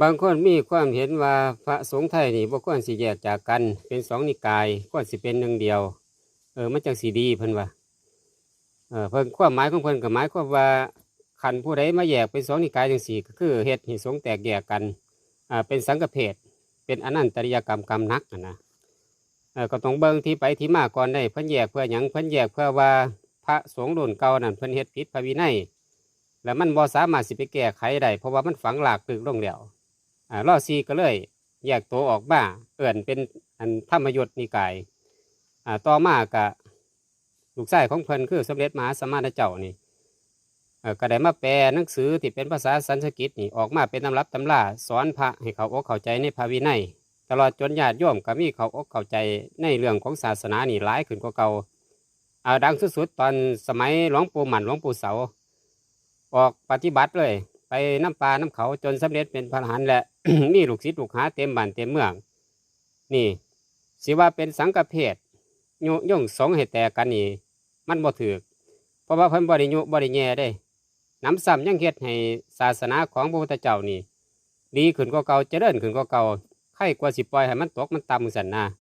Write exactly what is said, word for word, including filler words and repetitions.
บางคนมีความเห็นว่าพระสงฆ์ไทยนี่บ่ควรสิแยกจากกันเป็นสองนิกาย ควรสิเป็นหนึ่งเดียว เออ มันจั่งสิดี เพิ่นว่า เออ เพิ่น ความหมายของเพิ่นก็หมายความว่า คันผู้ใดมาแยกเป็นสองนิกายจั่งซี้ ก็คือเฮ็ดให้สงฆ์แตกแยกกัน อ่า เป็นสังฆเพศ เป็นอนันตริยกรรม กรรมหนักหั้นนะ เอ่อ ก็ต้องเบิ่งที่ไปที่มาก่อนเด้ เพิ่นแยกเพื่อหยัง เพิ่นแยกเพื่อว่าพระสงฆ์รุ่นเก่านั่นเพิ่นเฮ็ดผิดพระวินัย แล้วมันบ่สามารถสิไปแก้ไขได้ เพราะว่ามันฝังรากลึกลงแล้ว อ่า ร.สี่ ก็เลยแยกตัวออกมา เอิ้นเป็นอันธรรมยุตนิกาย อ่า ต่อมาก็ลูกชายของเพิ่นคือสมเด็จมหาสมณเจ้านี่ เอ่อ ก็ได้มาแปลหนังสือที่เป็นภาษาสันสกฤตนี่ออกมาเป็นตำรับตำรา สอนพระให้เข้าอกเข้าใจในพระวินัย ตลอดจนญาติโยมก็มีเข้าอกเข้าใจในเรื่องของศาสนานี่หลายขึ้นกว่าเก่า เอาดังสุดๆ ตอนสมัยหลวงปู่หมั่น หลวงปู่เสา ออกปฏิบัติเลย ไปนำป่านำเขาจนสำเร็จเป็นพระอรหันต์ และ มีลูกศิษย์ลูกหาเต็มบ้านเต็มเมือง นี่ สิว่าเป็นสังฆเพศ ยุยงสงฆ์ให้แตกกันนี่ มันบ่ถูก เพราะว่าเพิ่นบ่ได้ยุบ่ได้แย่เด้ หนำซ้ำยังเฮ็ดให้ศาสนาของพระพุทธเจ้านี่ ดีขึ้นกว่าเก่า เจริญขึ้นกว่าเก่า ใครกว่าสิปล่อยให้มันตกมันต่ำจั่งซั้นนะ